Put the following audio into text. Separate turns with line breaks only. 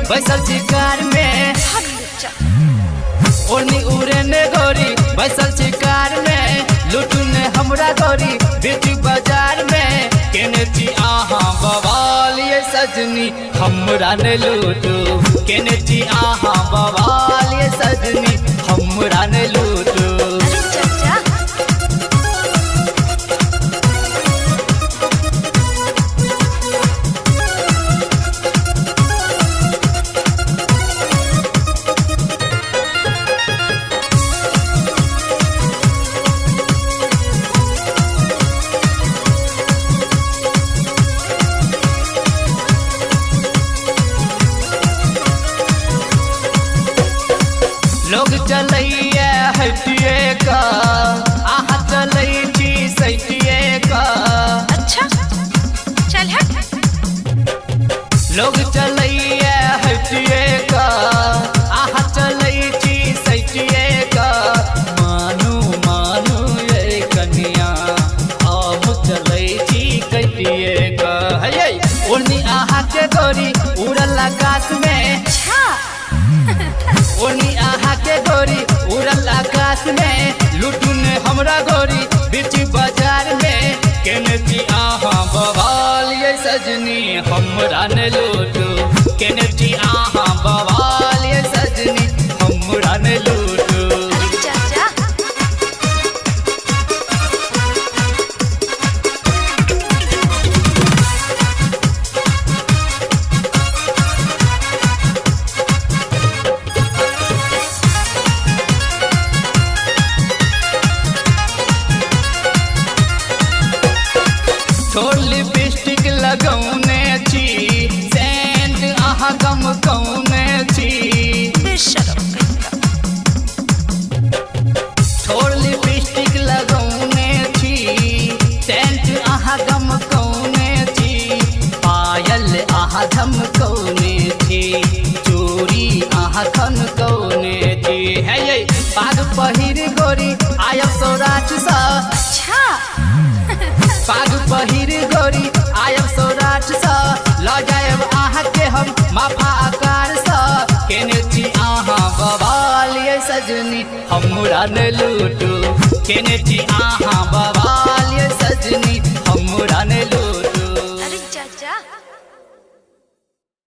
बैसल छी कार में। ओढ़नी उड़ेने गोरी बैसल छी कार में, लुटू ने हमरा गोरी बीच बाजार में। केने छी अहाँ बवाल ये सजनी हमरा ने लूटू, केने छी अहाँ बवाल ये सजनी हमरा ने लूटू।
अरे चाचा।
लोग चलैया हटिए का, अहाँ चलै छी सटिए का।
अच्छा चल हट।
लोग चलैया हटिए का, अहाँ चलै छी सटिए का। मानू मानू ये कनिया हम चलै छी कटिए का। हे ओढ़नी अहाँ के गोरी उड़ल आकाश में,
अच्छा।
ओनी अहाँ के गोरी उड़ल आकाश में, लुटू ने हमरा गोरी बीच बाजार में। केने छी अहाँ बवाल ये सजनी हमरा ने लूटू, केने छी अहाँ बवाल ये सजनी हमरा ने लूटू।
अरे चाचा।
छोड़ लिपस्टिक लगौने छी, सेंट अहाँ गम कौने छी।
बेशरम कहीं का।
छोड़ लिपस्टिक लगौने छी, सेंट अहाँ गम कौने छी। पायल अहाँ झमकौने छी, चूड़ी अहाँ खनकौने छी। हे यै पाग पहिर गोरी आयब सौराठ सँ,
अच्छा।
पाग पहिर गोरी आयब सौराठ सँ, लऽ जायब अहाँके हम माफा आकार सँ। केने छी अहाँ बवाल ये सजनी हमरा ने लूटू, केने छी अहाँ बवाल